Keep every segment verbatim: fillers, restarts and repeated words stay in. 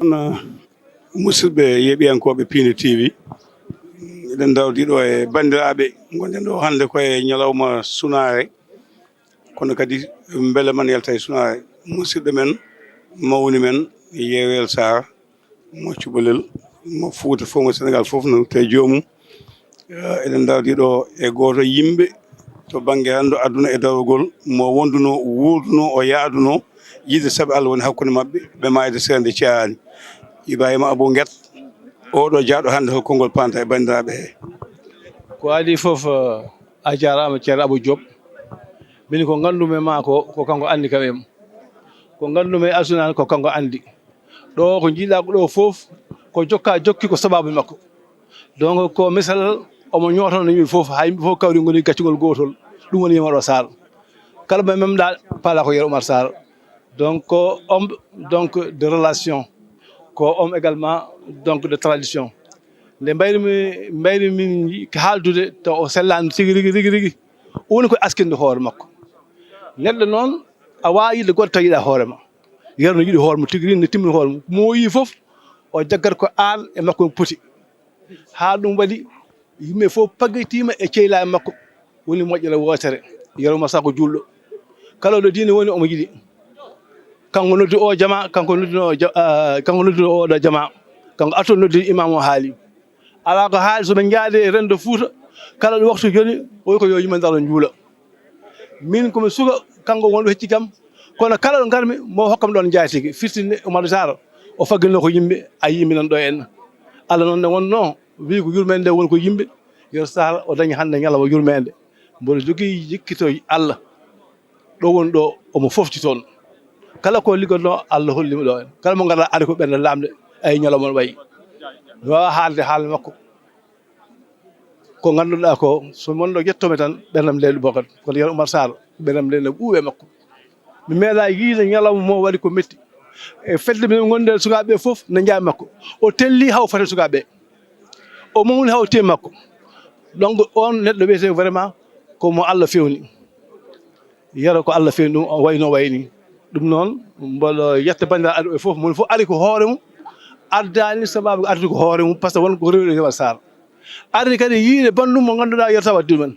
Kono musidɓe yeeɓiyankooɓe Piindi T V, eɗen ndawdi ɗo e banndiraaɓe, ngonɗen ɗo hannde ko e ñalawma sunaare, kono kadi mbele men yalta e sunaare. Musidɗo men, mawni men, Yeewel Saar, mo Cubalel, mo Fuuta fof, mo Senegaal fof no te joomum. Eh, eɗen ndawdi ɗo e gooto yimɓe to bannge renndo aduna e darogol, mo wonduno, wuurduno, o yaaduno, yiɗde sabi Allah woni hakkunde maɓɓe, ɓe maayde seernde ceyaani. Ibrahima Abou Nguet, oɗo jaaɗo hannde, hol konngol panta e banndiraaɓe he? Ko adii fof, eh, a jaaraama, Ceerno Abou Diop. Min ko nganndumi e maa ko, ko kanko anndi kam em. Ko nganndumi e aduna ko kanko anndi. Ɗo ko njiiɗaa ko ɗo fof, ko jokka jokki ko sabaabu makko. Donc ko misal, omo ñootono yimɓe fof, haa yimɓe fof kawri ngoni gaccugol gootol. Ɗum woni Yero Oumar Sarr. Kala mo memɗa, paala ko Yero Oumar Sarr. Donc ko homme, donc, de relation, ko homme également, donc, de tradition. Nde mbayri mi, mbayri min haaldude, to o sellaani tigi rigi, rigi, rigi. O woni ko askinde hoore makko. Neɗɗo noon, a waawaa yiɗde goɗɗo taw yiɗaa hoore ma. Yero no yiɗi hoore mum tigi, ne timmini hoore mum. Mo o yii fof, o jaggat ko aan e makko poti. Haa ɗum waɗi, yimɓe fof paggitiima e ceylaaɓe makko. Woni moƴƴere wootere. Yero Oumar Sarr ko juulɗo. Kala ɗo diine woni, omo yiɗi. Kanko noddi o jama, kanko noddi o ja-, ah, kanko noddi o oɗo jama. Kanko arto noddi imam o haali. Alaa ko haali so ɓe njaade e renndo Fuuta, kala ɗo waktu jooni, o wi ko yo yimɓe ndaro njuula. Min ko mi suka, kanko wonɗo hecci kam, kono kala ɗo ngarmi, mo hokkam ɗoon njaatigi. Firtinde Oumar Sarr, o fagginno ko yimɓe, a yii minen ɗo en. Allah noon ne wonno, wi ko yurmeende nde woni ko yimɓe, Yero Sarr o dañi hannde ñalawma yurmeende. Mboɗo jogii jikkito Allah. Ɗo woni ɗo, omo fofti toon. Kala ko liggotonoo, Allah holli mo ɗo en. Kala mo ngarɗaa ari ko ɓernde laamnde, ay ñalawma no wayi. Mi waawaa haalde haala makko. Ko ngannduɗaa ko, so wonno ƴettomi tan, ɓerdam nde ɗum bokat. Kono Yero Oumar Sarr, ɓerdam nde no ɓuuɓi e makko. Mi meeɗaa yiide ñalawma mo waɗi ko metti. E fedde men ngonde sukaaɓe fof ne njaha makko. O telli haw fate sukaaɓe. O mawni haw tewi makko. Donc on neɗɗo wiyetee vraiment ko mo Allah fewni. Yero ko Allah fewni ɗum, o wayno wayni. Ɗum noon, mboɗo yetta banndiraaɓe arɓe fof, moni fof ari ko hoore mum, addaani sabaabu, ardi ko hoore mum, par ce que won ko rewde Yero Sarr. Ardi kadi yiide banndum mo ngannduɗaa Yero Sarr waɗi ɗumen.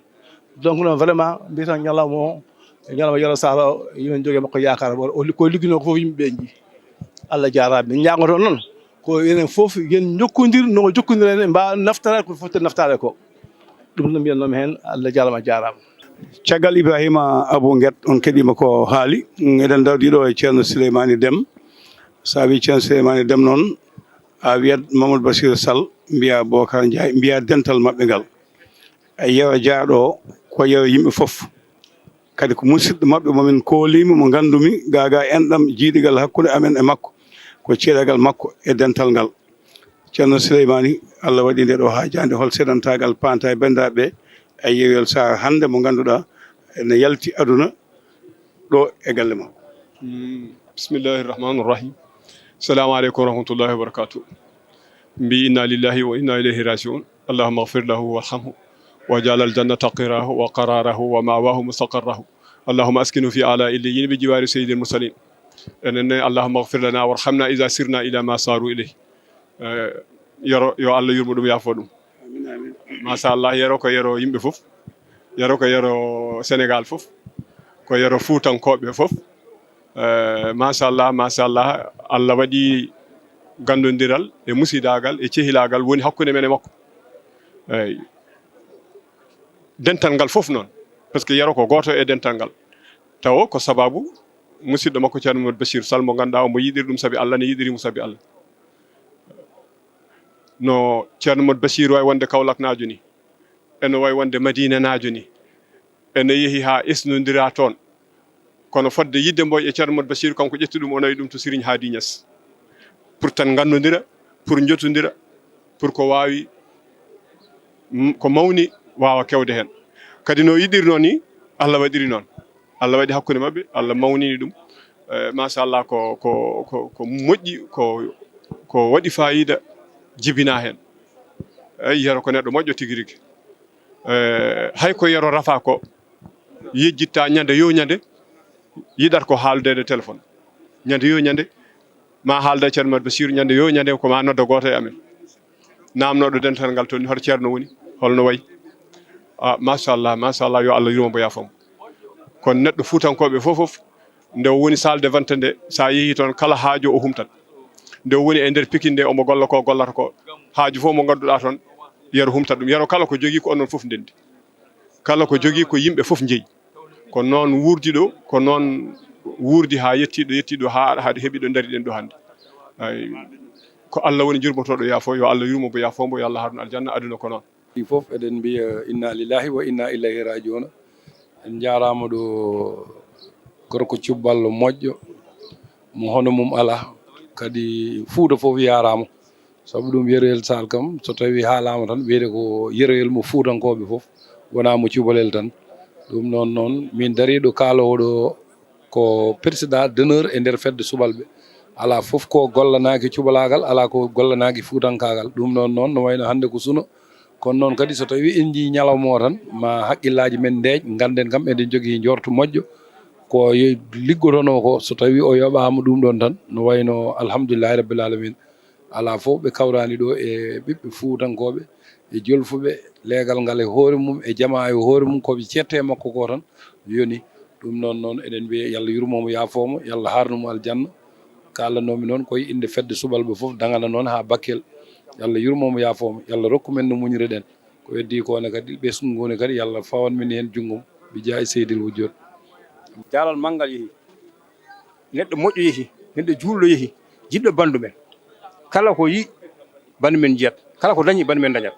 Donc noon vraiment, mbiyata ñalawma o, ñalawma Yero Sarr o, yimɓe njogii makko yaakaar, o, o, ko ligginoo ko fof yimɓe ɓe njii. Allah jaaraama. Min ñaagoto noon, ko enen fof, yen njokkondir, no jokkondiren, en mbaawa naftaade ko foti naftaade ko. Ɗum no mbiyatnoomi heen, Allah jaaraama, jaaraama. Caggal Ibrahima Abou Nguet, on keɗiima ko haali. Eɗen ndawdi ɗo e Ceerno Souleymani Dem. So a wii Ceerno Souleymani Dem noon, a wiyat Mamadou Bassirou Sall, mbiyaa Bocar Ndiaye, mbiyaa dental maɓɓe ngal. E Yero jaaɗo o, ko Yero yimɓe fof. Kadi ko musidɗo maɓɓe mo min kooliima, mo nganndumi, gaagaa enɗam jiidigal hakkunde amen e makko, ko ceeɗagal makko e dental ngal. Ceerno Souleymani, Allah waɗi nde ɗo haajaande, hol seedantaagal panta e banndiraaɓe ɓe e Yero Sarr hannde mo ngannduɗaa ene yalti aduna ɗo e galle makko? Mm, bismillahi rahmani rahim. Salamu aleykum wa rahmatullahi wa barakatuh. Mbi inna lillahi wa inna ilayhi rajiun. Allahumma ighfir lahu warhamhu waj'al al jannata qirahu wa qararahu wa ma'wahu mustaqarrahu. Allahumma askinu fi ala illiyin bi jiwari sayyidil mursalin. Enen ne, Allahumma ighfir lana warhamna iza sirna ila ma saru ilayh. Eh, Yero, yo Allah yurmo ɗum, yaafo ɗum. Machallah, Yero ko Yero yimɓe fof. Yero ko Yero Senegal fof. Ko Yero Fuutankooɓe fof. Eh, machallah, machallah, Allah waɗi ganndondiral e musidaagal e cehilaagal woni hakkunde men e makko. Eeyi. Dental ngal fof noon, par ce que Yero ko gooto e dental ngal. Tawo ko sababu musidɗo makko Ceerno Mamadou Bachir Sall mo ngannduɗaa omo yiɗiri ɗum sabi Allah, ne yiɗiri mo sabi Allah. No Ceerno Mamadou Bachir wayi wonde Kawlaknaajo ni, ene wayi wonde Madinanaajo ni, ene yehi haa esnondira toon. Kono fodde yidde mboy e Ceerno Mamadou Bachir, kanko ƴetti ɗum, o nawi ɗum to Serigne Hadi Niass. Pour tan nganndondira, pour njotondira, pour ko waawi, m-, ko mawni waawa kewde heen. Kadi no yiɗirnoo ni, Allah waɗiri noon. Allah waɗi hakkunde maɓɓe, Allah mawnini ɗum. Eh, machallah, ko, ko, ko, ko moƴƴi, ko, ko waɗi faayiida jibinaa heen. Eeyi, Yero ko neɗɗo moƴƴo tigi rigi. Eh, hay ko Yero rafa ko, yejjitta ñande yo ñande, yiɗat ko haaldeede téléphone. Ñande yo ñande, Ma haalda e Ceerno Mad Basiiru ñande yo ñande ko ma nodda gooto e amen. Naamnooɗo dental ngal toon ni hoto ceerno woni, holno wayi? Ah, machallah, machallah, yo Allah yurmo mbo yaafo mo. Kono neɗɗo fuutankooɓe fof fof, nde o woni salle de vente nde, so a yehii toon kala haajo o humtat. Nde o woni e nder Pikine nde omo golla ko gollata ko, haaju fof mo ngannduɗaa toon, Yero humtat ɗum. Yero kala ko jogii ko onon fof ndenndi. Kala ko jogii ko yimɓe fof njeyi. Ko noon wuurdi ɗo, ko noon wuurdi haa yettii ɗo, yettii ɗo, haa, haa heɓi ɗo ndariɗen ɗo hannde. Ay, ko Allah woni jurmotooɗo yaafo, yo Allah yurmo mbo yaafo mbo, yo Allah haarnu aljanna, aduna ko noon. Ɗi fof eɗen mbiya inna lillahi wa inna ilayhi rajiuna. En njaaraama ɗo gorko cubballo moƴƴo, mo hono mum alaa. Kadi Fuuta fof yaaraama. Sabu ɗum Yeroyel Sal kam, so tawii haalaama tan, wiyete ko Yeroyel mo Fuutankooɓe fof, wonaa mo cubalel tan. Ɗum noon, noon, min dariiɗo kaaloowo ɗo ko président d'honneur e nder fedde subalɓe. Alaa fof ko gollanaaki cubalaagal, alaa ko gollanaaki fuutankaagal. Ɗum noon, noon, no wayno hannde ko suno. Kono noon kadi, so tawii en njiyii ñalawma o tan, ma hakkillaaji men ndeeƴ, ngannden kam eɗen njogii njoorto moƴƴo. Ko ye-, liggotonoo ko, so tawii o yoɓaama ɗum ɗoon tan, no wayno alhamdulillahi rabbil aalamiina. Alaa fof ɓe kawraani ɗo e ɓiɓɓe fuutankooɓe, e jolfuɓe, leegal ngal e hoore mum, e jamaa e hoore mum, ko ɓe cettee makko ko tan yoni. Ɗum noon, noon eɗen mbiya yo Allah yurmo mo, yaafoo mo, yo Allah haarnu mo aljanna. Kaalanoomi noon koye innde fedde subalɓe fof, dagana noon haa Bakkel. Yo Allah yurmo mo, yaafoo mo, yo Allah rokku men no muñruɗen. Ko heddii ko ne kadi, ɓesngu ngu ne kadi, yo Allah fawan min heen junngo mum, bi jaahi seydil wujjood. Jaalal manngal yehi. Neɗɗo moƴƴo yehi, neɗɗo juulɗo yehi, jiɗɗo banndum en. Kala ko yi, banndum en jiyat. Kala ko dañi, banndum en dañat.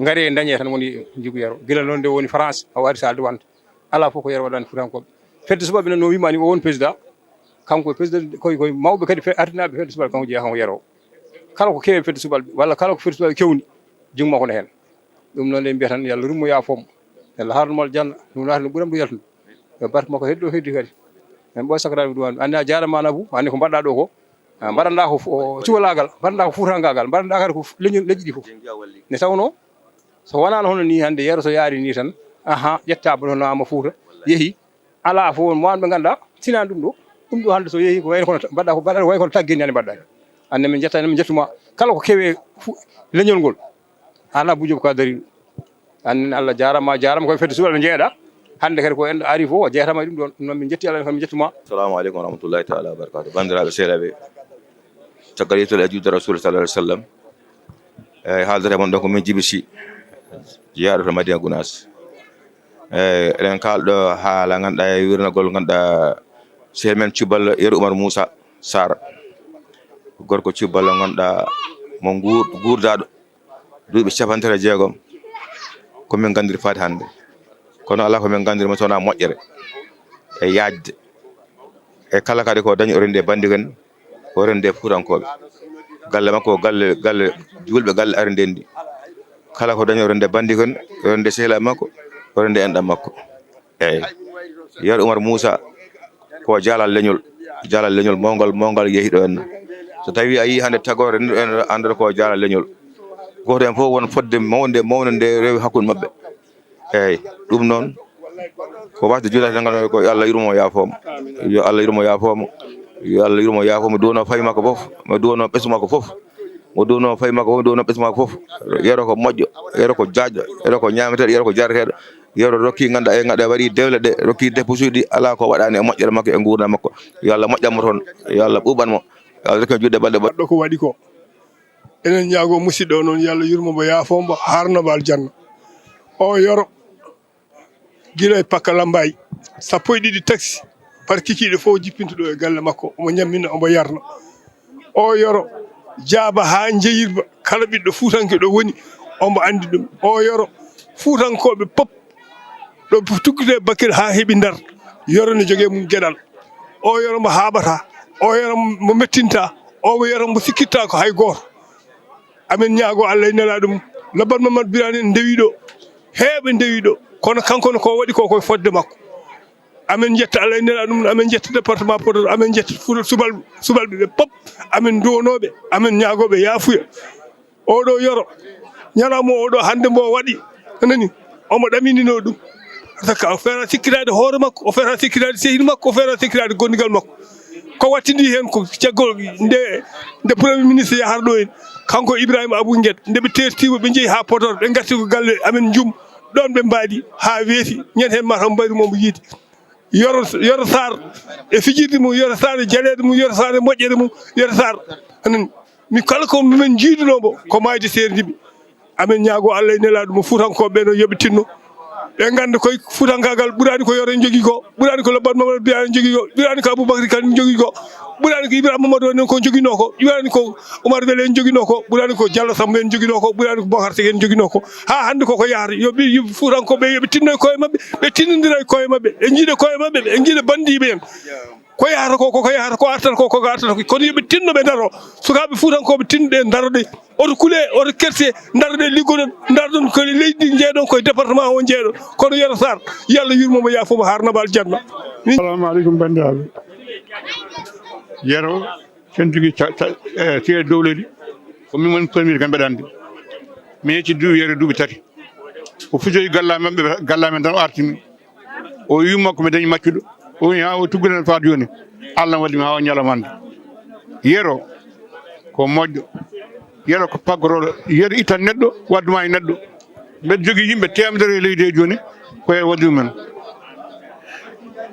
Ngare dañe tan woni njigu Yero. Gila noon nde woni France, o ari Sal de vente. Alaa fof ko Yero waɗani Fuutankooɓe. Fedde subalɓe noon no wiima ni o won président. Kanko e président koye, koye mawɓe kadi fe-, artinaaɓe fedde subalɓe kanko jeyaa kanko Yero. Kala ko kewi fedde subalɓe, walla kala ko fedde subalɓe kewni, junngo makko ne heen. Ɗum noon en mbiyat tan yo Allah yurmo yaafoo mo. Yo Allah haarnu mo aljanna, ɗum naata no ɓuram ɗum yaltude. Yo barke makko heddo heddi kadi. En ɓooy sakataaɓe ɗum anndi a jaaraama Abu, anndi ko mbaɗɗaa ɗo ko. Ah, mbaɗanɗaa ko fu-, o cubalaagal, mbaɗanɗaa ko fuutankaagal, mbaɗanɗaa kadi ko fu-, leñol, leƴƴi ɗi fof. Nde tawnoo, so wonaano hono nii hannde Yero so yaari nii tan, aha, ƴettaama ɗo naama Fuuta, yehi, alaa fof won mo ɓe ngannduɗaa, tinaani ɗum ɗo. Ɗum ɗo hannde so yehi ko wayno kono ta-, mbaɗɗaa ko, mbaɗɗaa ko wayno kono taggeende hannde mbaɗɗaa. Anndi min njettaani, min njettumaa kala ko kewi fu-, leñol ngol. Aan Abou Diop ka dariiɗo. Aan Allah jaaraama, jaaraama koye fedde subalɓe njeeɗa. Hannde kadi ko en ari fof, o jeetama e ɗum ɗoon. Ɗum noon min njetti Allah, min njettuma. Assalamu aleykum wa rahmatullahi taala wa barakatuh. Banndiraaɓe seeɗaaɓe, caggal yettude e juulde Rasul sallallahu alaihi wasallam. Eyi, haaldata e mon ɗo ko min Jibi Sy, jeyaaɗo to Madina Gunaas. Eyi, eɗen kaalɗo haala ngannduɗaa e wirnagol ngannduɗaa sehil men cuballo Yero Oumar Moussa Sarr. Ko gorko cuballo ngannduɗaa mo nguur-, guurdaaɗo. Duuɓi cappanɗe tati e jeegom ko min nganndiri faade hannde. Kono alaa ko min nganndiri mo so wonaa moƴƴere e yaajde. E kala kadi ko dañi o renndi e banndigen, o renndi e fuutankooɓe. Galle makko ko galle, galle juulɓe, galle ari ndenndi. Kala ko dañi o renndi e banndigen, o renndi e sehilaaɓe makko, o renndi e enɗam makko. Eeyi. Yero Oumar Moussa ko jaalal leñol, jaalal leñol mawngal, mawngal yehi ɗo henna. So tawii a yii hannde tagoore renndo en, anndata ko jaalal leñol. Gooto heen fof won fodde mawnde, mawnde nde rewi hakkunde maɓɓe. Eeyi, ɗum noon ko waasde juulde tan ngal ko yo Allah yurmo yaafoo mo. Yo Allah yurmo yaafoo mo. Yo Allah yurmo yaafoo mo. Duwano faayi makko fof, mo duwano ɓesngu makko fof. Mo duwano faayi makko fof, mo duwano ɓesngu makko fof. Yero ko moƴƴo, Yero ko jaajɗo, Yero ko ñaameteeɗo, Yero ko jareteeɗo. Yero rokki ngannduɗaa e ngannduɗaa waɗi dewle ɗe, rokki dépense uji ɗi, alaa ko waɗaani e moƴƴere makko e nguurndam makko. Yo Allah moƴƴan mo toon, yo Allah ɓuuɓan mo, yo Allah rokki mo juutde balɗe ɓoɗɗe. Ɗo ko waɗi ko, enen ñaagoo musiɗɗo o noon, yo Allah yurmo mbo, yaafoo mbo, haarno mbo aljanna. O Yero, gila e Pakka Lambaay, sappo e ɗiɗi taxi, par kikiiɗe fof jippinta ɗo e galle makko, omo ñammina, omo yarna. O Yero jaaba haa njeyirba, kala ɓiɗɗo fuutanke ɗo woni, omo anndi ɗum. O Yero, fuutankooɓe pop, ɗo tuggitee Bakel haa heɓi Ndar, Yero ne jogee mum geɗal. O Yero mo haaɓataa, o Yero mo mettintaa, o Yero mo sikkittaako hay gooto. Amin ñaagoo Allah e nelaaɗo mum, Labban Mamad Biraane en ndewii ɗo, heewɓe ndewii ɗo, kono kanko ne ko waɗi ko koye fodde makko. Amin njetta Allah e nelaaɗo mum, amin njetta département Podor, amin njetta Fuuta subalɓe, subalɓe ɓe pop, amin nduwanoo ɓe, amin ñaagoo ɓe yaafuya. Oɗo Yero, ñalawma oɗo hannde mbo waɗi, a nani, omo ɗaminino ɗum. Parce que o feera sikkitaade hoore makko, o feera sikkitaade sehil makko, o feera sikkitaade gondigal makko. Ko wattidi heen ko caggal nde, nde Premier Ministre yahata ɗo en, kanko Ibrahima Abou Nguet, nde ɓe teertiima, ɓe njehi haa Podor, ɓe ngarti ko galle amen Njum, ɗoon ɓe mbaɗi haa weeti, ñande heen mataw mbayru mo mbo yiide. Yoro, Yoro Sarr e fijirde mum, Yoro Sarr e jaleeɗe mum, Yoro Sarr e moƴƴere mum, Yoro Sarr. Anan, mi kala ko min njiiduno mbo, ko maayde seerndi mi. Amin ñaago Allah e nelaaɗo mo Fuutankooɓe ɓe no yoɓe tinno. Ɓe ngannda koye Fuutankaagal ɓuraani ko Yoro en jogii ko, ɓuraani ko Lobban Mamadu Biya en jogii ko, ɓuraani ko Aboubacry Kane en jogii ko, ɓuraani ko Ibrahima Mamadou en ko joginoo ko, ɓuraani ko Oumar Wele en joginoo ko, ɓuraani ko Diallo Samba en joginoo ko, ɓuraani ko Bocar Seck en joginoo ko. Haa hannde koko yahata, yo ɓe, yo Fuutankooɓe yo ɓe tinno e koye maɓɓe, ɓe tinnondira e koye maɓɓe, ɓe njiida koye maɓɓe, ɓe njiida banndiiɓe en. Ko yahata ko, koko yahata, ko artata ko, koko artata ko. Kono yo ɓe tinno ɓe ndaro. Sukaaɓe Fuutankooɓe tinno ɓe ndaro de. Oto kule, oto kerse, ndaroɗen liggoɗon, ndaroɗon ko leydi ndi njeeɗon, koye département o njeeɗon. Kono Yero Sarr, yo Allah yurmo mo, yaafo mo, harna mo aljanna. Assalamu aleykum, banndiraaɓe. Yero, ken jogii ca-, ca-, eh, seeɗa dowledi. Ko min woni premier kam mbeɗa anndi. Mi yecci duuɓi Yero, duuɓi tati. O fijoyi galla maɓɓe, galla men tan o artimi. O wi makko mi dañi maccuɗo. O wi haa o tuggude faade jooni. Allah waɗi mi haa o ñalawma hannde. Yero ko moƴƴo. Yero ko paggorooɗo. Yero ittan neɗɗo, wadduma e neɗɗo. Mbeɗa jogii yimɓe teemedere e leydi he jooni ko e waɗi ɗumen.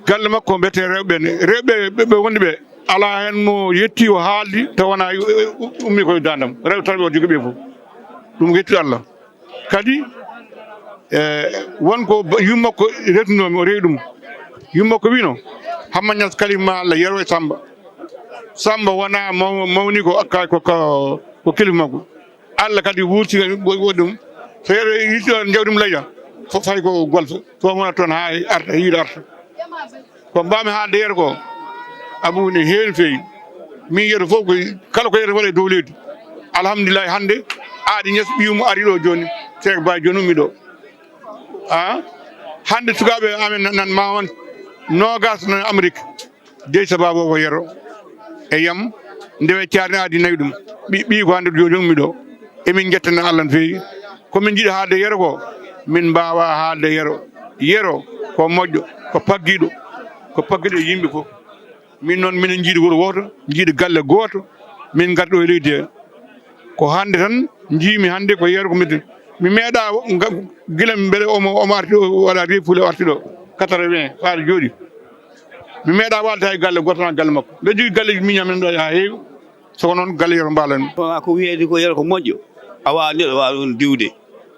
Galle makko mbiyetee rewɓe ne. Rewɓe ɓe, ɓe wonde ɓe alaa heen mo yetti o haaldi taw wonaa ummi koye daandam. Rewɓe tan ɓe o jogii ɓe fof. Ɗum ko yettude Allah. Kadi, e, won ko ba-, yumma ko retunoomi, o rewi ɗum. Yumma ko wino, Hamma Ñas kalim ma Allah, Yero e Samba. Samba wona maw-, mawni ko akka-, ko, ko, ko kilifa makko. Allah kadi wurti wo-, wo ɗum. So Yero yitti on jawdi mum layya, fo-, fay ko golfo. So wona toon haa arta, yiiɗo arta. Ko mbaami haalde Yero ko, Abou ne heewi no feewi. Min Yero fof ko, kala ko Yero waɗa e dow leydi. Alhamdulillahi, hannde Aadi Ñas ɓiyum ari ɗo jooni, Seek Ba jooni ummi ɗo. A? Hannde sukaaɓe amen nan, nan ma on noogas nan Amérique. Dey sababu o ko Yero. E yam, ndewe caarne Aadi nawi ɗum. Ɓi, ɓi ko hannde jooni ummi ɗo. Emin njettana Allah no feewi. Ko min njiɗi haalde Yero ko, min mbaawa haalde Yero. Yero ko moƴƴo, ko paggiiɗo, ko paggiiɗo e yimɓe fof. Min noon, minen njiidi wuro wooto, njiidi galle gooto, min ngarti ɗo e leydi he. Ko hannde tan njiimi hannde ko Yero ko meten. Mi meeɗa nga-, gila mbeɗa omo, omo arti o waɗa refuule o arti ɗo, quatre-vingts, faade jooɗi. Mi meeɗa waalde hay galle gooto tan galle makko. Mbeɗa jogii galleeji miñam men ɗo haa heewi. Soko noon, galle Yero mbaalanmi. Wonaa ko wiyeede ko Yero ko moƴƴo, a waawaa neɗɗo waawa ɗum diwde.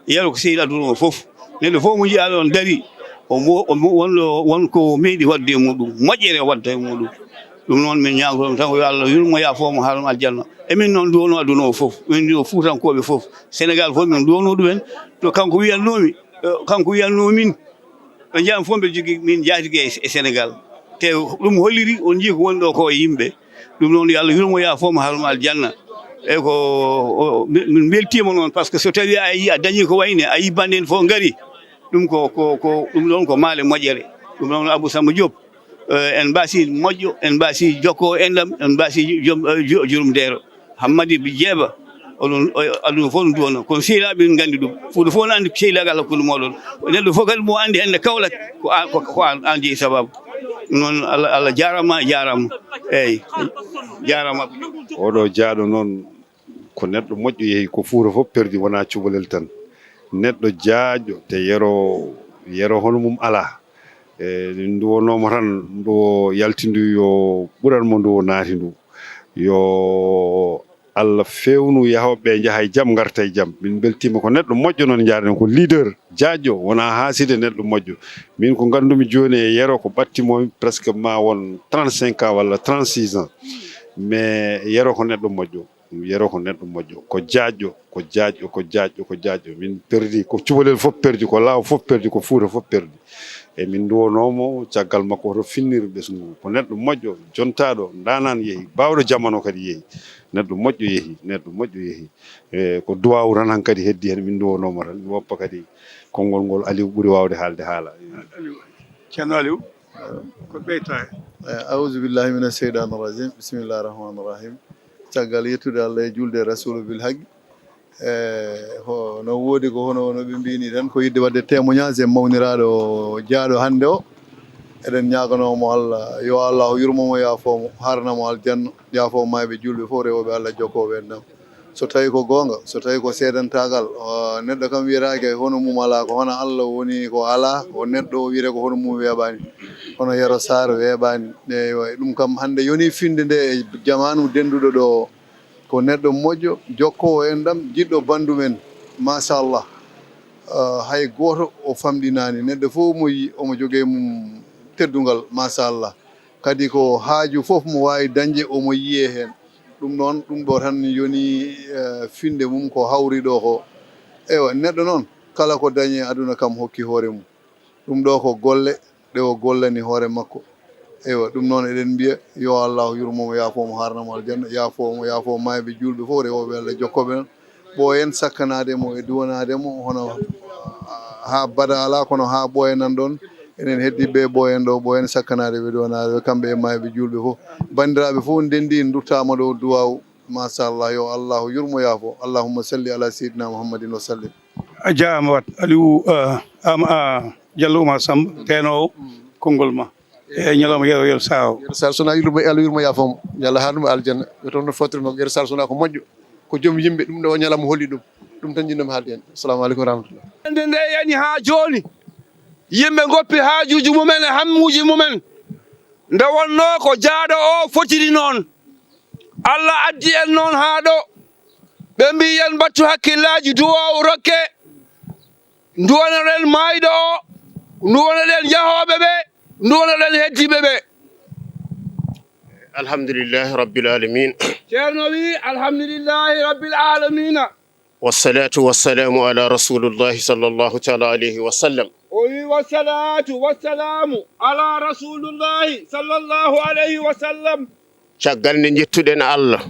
Yero ko sehil aduna o fof. Neɗɗo fof mo njiyaa ɗoon darii, o mo, o mo, won ɗo, won ko meeɗi waɗde e muɗum, moƴƴere o waɗta e muɗum. Ɗum noon, min ñaagotoo tan ko yo Allah yurmo, yaafoo mo, haara mo aljanna. Emin noon nduwonoo aduna o fof, min nduwo Fuutankooɓe fof, Senegaal fof, min nduwonoo ɗum en. To kanko wiyatnoo mi, eh, kanko wiyatnoo min, ɓe njeyaa fof mbeɗa jogii min njaatige e, e Senegaal. Te ɗum holliri on njii ko woni ɗo ko e yimɓe. Ɗum noon yo Allah yurmo, yaafoo mo, haara mo aljanna. E ko o, mi-, min mbeltiima noon, par ce que so tawii a yii, a dañii ko wayi ne, a yii bannde en fof ngari. Ɗum ko, ko, ko, ɗum ɗoon ko maale moƴƴere. Ɗum noon Abou Samba Diop, eh, en mbaasi moƴƴo, en mbaasi jokkoo enɗam, en mbaasi joom, eh, jo-, jurumdeero. Hammadi Jeeba, oɗon, o, aduna fof no duwano. Kono sehilaaɓe min nganndi ɗum. Fuuta fof no anndi sehilaagal hakkunde mooɗon. Neɗɗo fof kadi mo anndi hannde Kaolack, ko an, ko, ko an, an jeyi sababu. Ɗum noon, Allah, Allah jaaraama, jaaraama. Eeyi, jaaraama. Oɗo jaaɗo noon ko neɗɗo moƴƴo yehi, ko Fuuta fof perdi, wonaa cubalel tan. Neɗɗo jaajɗo, te Yero, Yero hono mum alaa. E, ndu wonnooma tan, ndu o yalti ndu yo ɓuran mo ndu o naati ndu. Yo Allah feewnu yahooɓe ɓe njaha e jam, ngarta e jam. Min mbeltiima ko neɗɗo moƴƴo noon njaarɗen, ko leader jaajɗo, wonaa haaside, neɗɗo moƴƴo. Min ko nganndumi jooni e Yero ko ɓatti mo presque ma won trente-cinq ans walla trente-six ans. Mais Yero ko neɗɗo moƴƴo. Yero ko neɗɗo moƴƴo, ko jaajɗo, ko jaajɗo, ko jaajɗo, ko jaajɗo. Min perdi, ko cubalel fof perdi, ko laaw fof perdi, ko Fuuta fof perdi. E min nduwonoomo caggal makko hoto finnir ɓesngu. Ko neɗɗo moƴƴo, jontaaɗo, ndaanaan yehi, baawɗo jamano kadi yehi. Neɗɗo moƴƴo yehi, neɗɗo moƴƴo yehi. E ko duwaawu tan hankadi heddi heen, min nduwonoomo tan. Mi woppa kadi konngol ngol Aliou ɓuri waawde haalde haala. Aliou. Ceerno Aliou, ko ɓeyta heen? Eh, auzu billahi mina seytaani rajim. Bismillahi rahmaani rahim. Caggal yettude Allah e julde e Rasulu bil haqi. E, ho-, no woodi ko hono no ɓe mbini tan, ko yidde waɗde témoignage e mawniraaɗo jaaɗo hannde o. Eɗen ñaaganoo mo Allah, yo Allah yurmo mo, yaafoo mo, haarna mo aljanna, yaafoo maayɓe juulɓe fof, rewooɓe Allah, jokkooɓe enɗam. So tawii ko goonga, so tawii ko seedantaagal, o, neɗɗo kam wiyetaake hono mum alaa, ko hono Allah woni ko alaa, ko neɗɗo o wiyetee ko hono mum weeɓaani, hono Yero Saar weeɓaani. Eywa, ɗum kam hannde yonii finnde nde e jamaanu dennduɗo ɗo o. Ko neɗɗo moƴƴo, jokkoowo enɗam, jiɗɗo banndum en, machallah. Ah, hay gooto o famɗinaani. Neɗɗo fof mo yi-, omo jogii e mum teddungal, machallah. Kadi ko haaju fof mo waawi dañde, omo yiyee heen. Ɗum noon, ɗum ɗo tan yoni, eh, finnde mum ko hawri ɗo ko. Eywa, neɗɗo noon, kala ko dañi e aduna kam hokki hoore mum. Ɗum ɗo ko golle ɗe o gollani hoore makko. Eywa, ɗum noon eɗen mbiya, yo Allahu yurmo mo, yaafoo mo, haarna mo aljanna, yaafoo mo, yaafoo maayɓe juulɓe fof, rewooɓe Allah, jokkooɓe noon. Ɓooyen sakkanaade mo e duwanaade mo, hono haa bada alaa, kono haa ɓooya nan ɗoon. Enen heddii ɓe ɓooyen ɗo, ɓooyen sakkanaade ɓe, duwanaade ɓe, kamɓe e maayɓe juulɓe fof. Banndiraaɓe fof ndenndi, nduttaama ɗo duwaaw. Machallah, yo Allahu yurmo, yaafo. Allahumma salli ala sayyidina Muhammadin wa sallim. A jaaraama wat, Aliou, ah, Am-, ah, Diallo Oumar Samb, teenoowo konngol ma. E ñalawma Yero, Yero Saar o. Yero Saar, so wonaa yurmo, Allah yurmo, yaafo mo. Yo Allah haarnu mo aljanna. Yo toon no fotiri mo. Yero Saar so wonaa ko moƴƴo. Ko joom yimɓe, ɗum ɗo o ñalawma holli ɗum. Ɗum tan njiɗnoo-mi haalde heen. Assalamu aleykum wa rahmatullah. Nde nde yani haa jooni, yimɓe ngoppi haajuuji mumen e hammuuji mumen. Nde wonnoo ko jaaɗo o fotiri noon. Allah addi en noon haa ɗo. Ɓe mbii en mbattu hakkillaaji, duwaaw rokke. Nduwanoɗen maayɗo o, nduwanoɗen yahooɓe ɓe, nduwanoɗen heddiiɓe ɓe. Alhamdulillahi Rabbil Alamin. Ceerno wi, Alhamdulillahi Rabbil Alamina. Wassalatu wassalamu ala Rasulillahi sallallahu taala alayhi wa sallam. O wi, Wassalatu wassalamu ala Rasulillahi sallallahu alayhi wa sallam. Caggal nde njettuɗen Allah.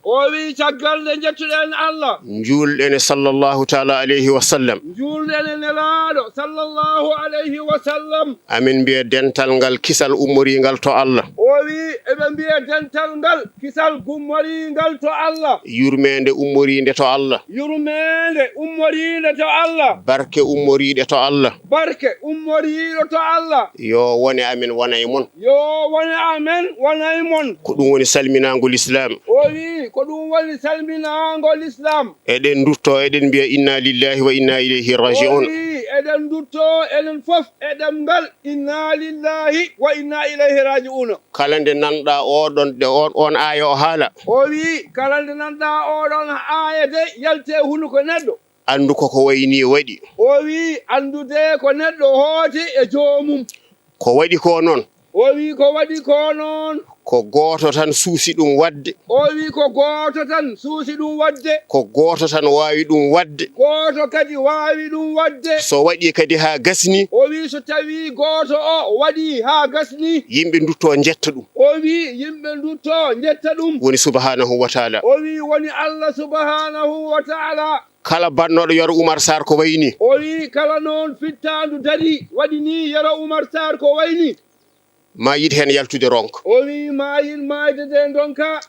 O wi, caggal nde njettuɗen Allah. Njuulɗen e sallallahu taala alayhi wa sallam. Njuulɗen e Nelaaɗo sallallahu alayhi wa sallam. Amin mbiya dental ngal kisal ummoriingal to Allah. O wi, eɓe mbiya dental ngal kisal gummoriingal to Allah. Yurmeende ummoriinde to Allah. Yurmeende ummoriinde to Allah. Barke ummoriiɗe to Allah. Barke ummoriiɗo to Allah. Yo wone amen wona e mon. Yo wone amen wona e mon. Ko ɗum woni salminaango Lislaam. O wi, ko ɗum woni salminaango Lislaam. Eɗen ndutto, eɗen mbiya, "Inna lillahi wa inna ilayhi raji'un." O wi, eɗen ndutto, enen fof, e ɗemngal, "Inna lillahi wa inna ilayhi raji'un." Kala nde nanɗa oɗon, ɗe on, on aaya o haala. O wi, kala nde nanɗa oɗon aaya de yalte hunuko neɗɗo. Anndu ko ko wayi ni waɗi. O wi, anndude ko neɗɗo hooti e joomum. Ko waɗi ko noon. O wi, ko waɗi ko noon. Ko gooto tan suusi ɗum waɗde. O wi, ko gooto tan suusi ɗum waɗde. Ko gooto tan waawi ɗum waɗde. Gooto kadi waawi ɗum waɗde. So waɗi kadi haa gasni. O wi, so tawi gooto o waɗi haa gasni. Yimɓe ndutto njetta ɗum. O wi, yimɓe ndutto njetta ɗum. Woni subhanahu wa taala. O wi, woni Allah subhanahu wa taala. Kala baɗnooɗo Yero Oumar Sarr ko wayi ni. O wi, kala noon fittaandu dari waɗi ni Yero Oumar Sarr ko wayi ni. Ma yiɗ heen yaltude ronka. O wi, ma yiɗ maayde de ndonka.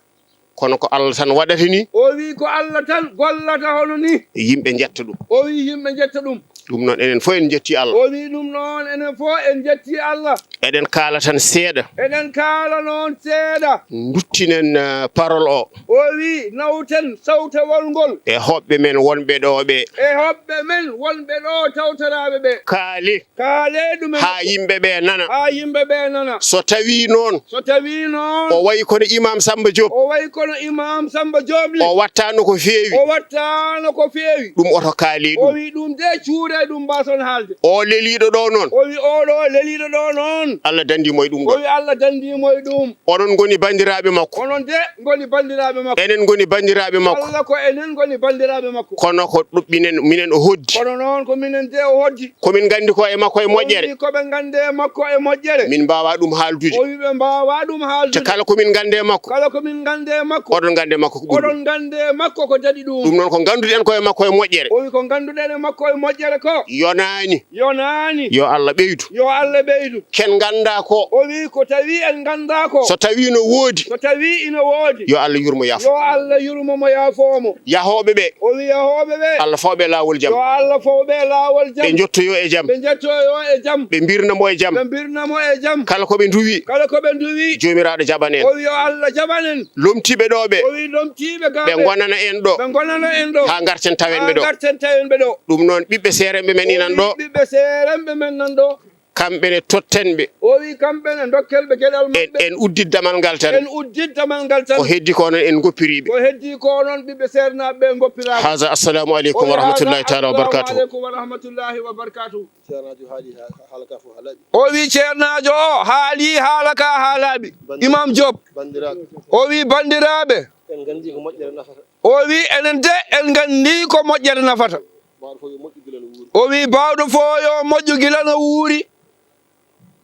Kono ko Allah tan waɗata ni. O wi, ko Allah tan gollata hono ni. Yimɓe njetta ɗum. O wi, yimɓe njetta ɗum. Ɗum noon enen fof en njetti Allah. O wi, ɗum noon enen fof en njetti Allah. Eɗen kaala tan seeɗa. Eɗen kaala noon seeɗa. Nduttinen, eh, parole o. O wi, nawten sawtewol ngol. E hoɓɓe men wonɓe ɗo ɓe. E hoɓɓe men wonɓe ɗo tawtoraaɓe ɓe. Kaale. Kaale ɗumen. Haa yimɓe ɓe nana. Haa yimɓe ɓe nana. So tawi noon. So tawi noon. O wayi kono Imam Samba Diop. O wayi kono Imam Samba Diop ni. O wattaano ko feewi. O wattaano ko feewi. Ɗum oto kaale ɗum. O wi ɗum de cuure ɗum mbason haalde. O leliiɗo ɗo noon. O wi oɗo leliiɗo ɗo noon. Allah danndi mo e ɗum ɗo. O wi Allah danndi mo e ɗum. Onon ngoni banndiraaɓe makko. Onon de ngoni banndiraaɓe makko. Enen ngoni banndiraaɓe makko. Allah ko enen ngoni banndiraaɓe makko. Kono ko ɗum minen, minen o hoddi. Kono noon ko minen de o hoddi. Ko min nganndi ko e makko e moƴƴere. Ko ɓe nganndi e makko e moƴƴere. Min mbaawaa ɗum haaldude. O wi ɓe mbaawaa ɗum haaldude. Te kala ko min nganndi e makko. Kala ko min nganndi e makko. Oɗon nganndi e makko ko ɓuri ɗum. Oɗon nganndi e makko ko daɗi ɗum. Ɗum noon ko ngannduɗen ko e makko e moƴƴere. O wi ko ngannduɗen e makko e moƴƴere Yonaani. Yonaani. Yo Allah ɓeydu. Yo Allah ɓeydu. Ken nganndaa ko. O wi ko tawi en nganndaa ko. So tawi no woodi. So tawi ina woodi. Yo Allah yurmo yaafo. Yo Allah yurmo mo yaafo mo. Yahooɓe ɓe. O wi yahooɓe ɓe. Allah fawɓe laawol jam. Yo Allah fawɓe laawol jam. Ɓe njottoyo e jam. Ɓe njottoyo e jam. Ɓe mbirna mo e jam. Ɓe mbirna mo e jam. Kala ko ɓe nduwi. Kala ko ɓe nduwi. Joomiraaɗo jaɓan en. O wi yo Allah jaɓan en. Lomtiiɓe ɗo ɓe. O wi lomtiiɓe ga ɓe. Ɓe ngonana en ɗo. Ɓe ngonana en ɗo. Haa ngarten tawen ɓe ɗo. Haa ngarten tawen ɓe ɗo. Ɗum noon ɓiɓɓe seerenɓe men inan ɗo. O wi ɓiɓɓe seerenɓe men nan ɗo. Kamɓe ne totten ɓe. O wi kamɓe ne ndokken ɓe geɗal maɓɓe. En uddit damal ngal tan. En uddit damal ngal tan. Ko heddi ko noon en ngoppiriɓe. Ko heddi ko noon ɓiɓɓe seernaaɓe ɓe ngoppiraɓe. Haza, assalamu aleykum wa rahmatullahi taala wa barakatuh. Assalamu aleykum wa rahmatullahi wa barakatuh. Ceernaajo haali ha-, haala ka fof haa laaɓi. O wi ceernaajo o haali haala ka haa laaɓi. Imam Diop. Banndiraaɓe. O wi banndiraaɓe. En nganndi ko moƴƴere nafata. O wi enen de en nganndi ko moƴƴere nafata. Mawɗo fof yo moƴƴu gila no wuuri. O wi baawɗo fof yo moƴƴu gila no wuuri.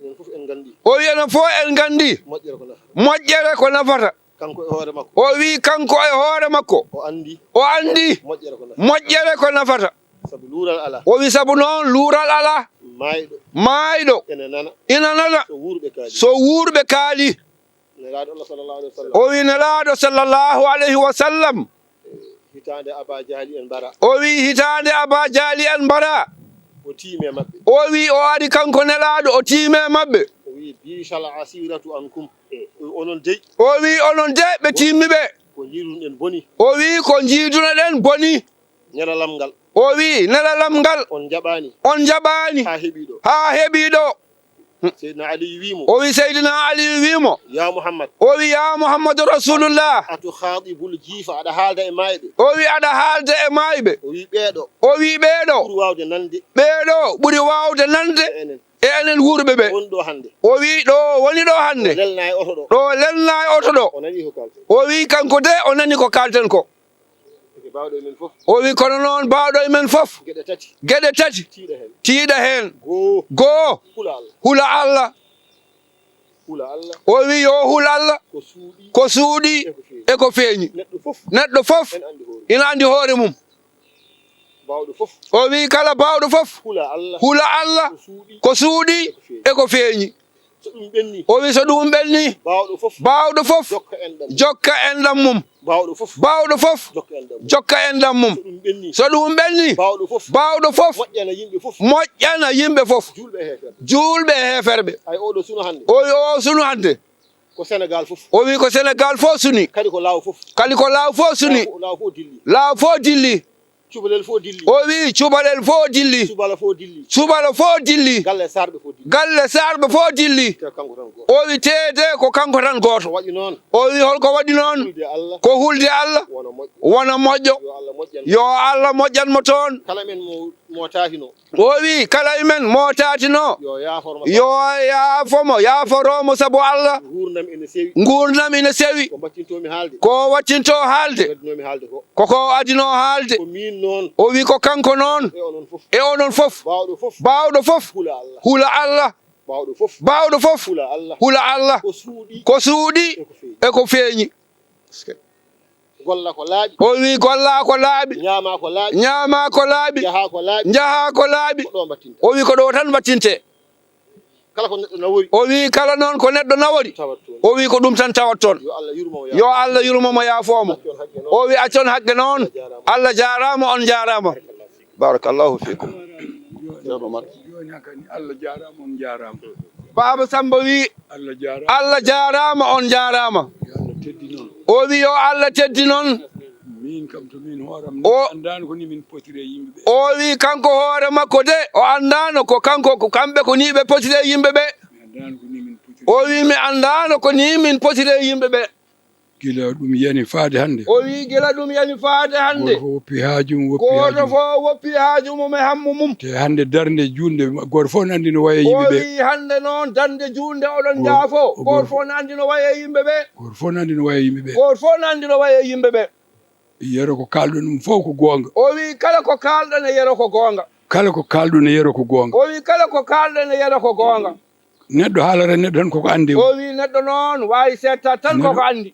Enen fof en nganndi. O wi enen fof en nganndi. Moƴƴere ko nafata. Moƴƴere ko nafata. Kanko e hoore makko. O wi kanko e hoore makko. O anndi. O anndi. Moƴƴere ko nafata. Moƴƴere ko nafata. Sabu luural alaa. O wi sabu noon luural alaa. Maayɗo. Maayɗo. Ina nana. Ina nana. So wuurɓe kaali. So wuurɓe kaali. Nelaaɗo Allah sallallahu alayhi wa sallam. O wi Nelaaɗo sallallahu alayhi wa sallam. Hitaande Aba Jahli en mbara. O wi hitaande Aba Jahli en mbara. O tiimi e maɓɓe. O wi o ari kanko Nelaaɗo o tiimi e maɓɓe. O wi biisal asiratu ankum. O wi onon dey. O wi onon dey ɓe tiimmi ɓe. Ko njiiduɗen boni. O wi ko njiidunoɗen boni. Nelalam ngal. O wi nelalam ngal. On njaɓaani. On njaɓaani. Haa heɓi ɗo. Haa heɓi ɗo. Seydina Aliyu wii mo. O wi Seydina Aliyu wii mo. Ya Muhammad. O wi ya Muhammadu Rasulullah. Atu khaatibul jiifa, aɗa haalda e maayɓe. O wi aɗa haalda e maayɓe. O wi ɓeeɗo. O wi ɓeeɗo. Ɓuri waawde nande. Ɓeeɗo ɓuri waawde nande. E enen. E enen wuurɓe ɓe. Woni ɗo hannde. O wi ɗo woni ɗo hannde. Lelna e oto ɗo. Ɗo lelna e oto ɗo. O nani ko kalten. O wi kanko de o nani ko kalten ko. Eke baawɗo e men fof. O wi kono noon baawɗo e men fof. Geɗe tati. Geɗe tati. Tiiɗa heen. Tiiɗa heen. Goo. Goo. Hula Allah. Hula Allah. Hula Allah. O wi yo hul Allah. Ko suuɗi. Ko suuɗi. E ko feeñi. E ko feeñi. Neɗɗo fof. Neɗɗo fof. Ene anndi hoore. Ina anndi hoore mum. Baawɗo fof. O wi kala baawɗo fof. Hula Allah. Hula Allah. Ko suuɗi. Ko suuɗi. E ko feeñi. E ko feeñi. So ɗum ɓenni. O wi so ɗum ɓenni. Baawɗo fof. Baawɗo fof. Jokka enɗam. Jokka enɗam mum. Baawɗo fof. Baawɗo fof. Jokka enɗam mum. Jokka enɗam mum. So ɗum ɓenni. So ɗum ɓenni. Baawɗo fof. Baawɗo fof. Moƴƴana yimɓe fof. Moƴƴana yimɓe fof. Juulɓe e heeferɓe. Juulɓe e heeferɓe. Ay oɗo suno hannde. O wi o suno hannde. Ko Senegaal fof. O wi ko Senegaal fof suni. Kadi ko laaw fof. Kadi ko laaw fof suni. Laaw fof, laaw fof dilli. Laaw fof dilli. Cubalel fof dilli. O wi cubalel fof dilli. Subala fof dilli. Subala fof dilli. Galle Saarɓe fof dilli. Galle Saarɓe fof dilli. Te kanko tan gooto. O wi te de ko kanko tan gooto. Ko waɗi noon. O wi holko waɗi noon? Hulde Allah. Ko hulde Allah. Wona moƴƴo. Wona moƴƴo. Yo Allah moƴƴan. Yo Allah moƴƴan mo toon. Kala men mo, mo taatino. O wi kala e men mo taatino. Yo yaaforo mo. Yo yaafo mo, yaaforo mo sabu Allah. Nguurndam ene sewi. Nguurndam ene sewi. Ko mbattinto-mi haalde. Ko wattinto haalde. Ko waɗɗinoo-mi haalde ko. Ko ko adinoo haalde. Ko miin noon. O wi ko kanko noon. E onon fof. E onon fof. Baawɗo fof. Baawɗo fof. Hula Allah. Hula Allah. Baawɗo fof. Baawɗo fof. Hula Allah. Hula Allah. Ko suuɗi. Ko suuɗi. E ko feeñi. E ko feeñi. Golla ko laaɓi. O wi golla ko laaɓi. Ñaama ko laaɓi. Ñaama ko laaɓi. Njaha ko laaɓi. Njaha ko laaɓi. Ko ɗo mbattinte. O wi ko ɗo tan mbattinte. Kala ko neɗɗo nawori. O wi kala noon ko neɗɗo nawori. Tawat toon. O wi ko ɗum tan tawat toon. Yo Allah yurmo mo. Yo Allah yurmo mo yaafo mo. Accon haqqe noon. O wi accon haqqe noon. Allah jaaraama. Allah jaaraama, on jaaraama. Barakallahu fiikum. Ceerno Umar. Jooni hannde kadi Allah jaaraama, on jaaraama. Baaba Samba wi Allah jaaraama. Allah jaaraama, on jaaraama. Yo Allah teddi noon. O wi yo Allah teddi noon. Miin kam to miin hooram o anndaano ko ni min potiri e yimɓe ɓe. O wi kanko hoore makko de o anndaano ko kanko ko kamɓe ko ni ɓe potiri e yimɓe ɓe. Mi anndaano ko ni min potiri. O wi mi anndaano ko ni min potiri e yimɓe ɓe. Gila ɗum yani faade hannde. O wi gila ɗum yani faade hannde. Gooto fof woppi haaju mum, woppi haaju mum. Gooto fof woppi haaju mum e hammu mum. Te hannde darnde juulnde gooto fof ne anndi no wayi e yimɓe ɓe. O wi hannde noon darnde juulnde oɗon njaafo. Gooto fof ne anndi no wayi e yimɓe ɓe. Gooto fof ne anndi no wayi e yimɓe ɓe. Gooto fof ne anndi no wayi e yimɓe ɓe. Yero ko kaalɗon ɗum fof ko goonga. O wi kala ko kaalɗon e yero ko goonga. Kala ko kaalɗon e yero ko goonga. O wi kala ko kaalɗon e yero ko goonga. Neɗɗo haalata neɗɗo tan koko anndi. O wi neɗɗo noon waawi seedtaade tan koko anndi.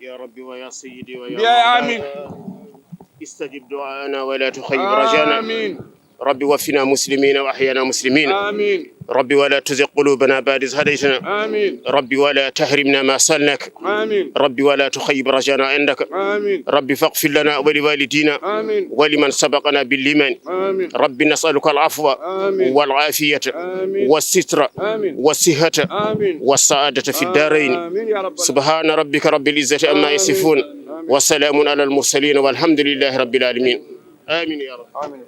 يا رب ويا سيدي ويا mbiya مولاي، amin. استجب دعاءنا ولا تخيب رجانا. Amin. رب وفنا مسلمين وأحينا مسلمين. Amin. رب ولا تزغ قلوبنا بعد إذ هديتنا. Amin. رب ولا تحرمنا ما سألناك. Amin. رب ولا تخيب رجانا عندك. Amin. رب فاغفر لنا ولوالدينا. Amin. ولمن سبقنا بالإيمان. Amin. رب نسألك العفو. Amin. والعافية. Amin. والستر. Amin. والصحة. Amin. والسعادة في الدارين. Amin يا رب العالمين. سبحان ربك رب العزة عما يصفون. Amin. وسلام على المرسلين والحمد لله رب العالمين. آمين يا رب. Amin.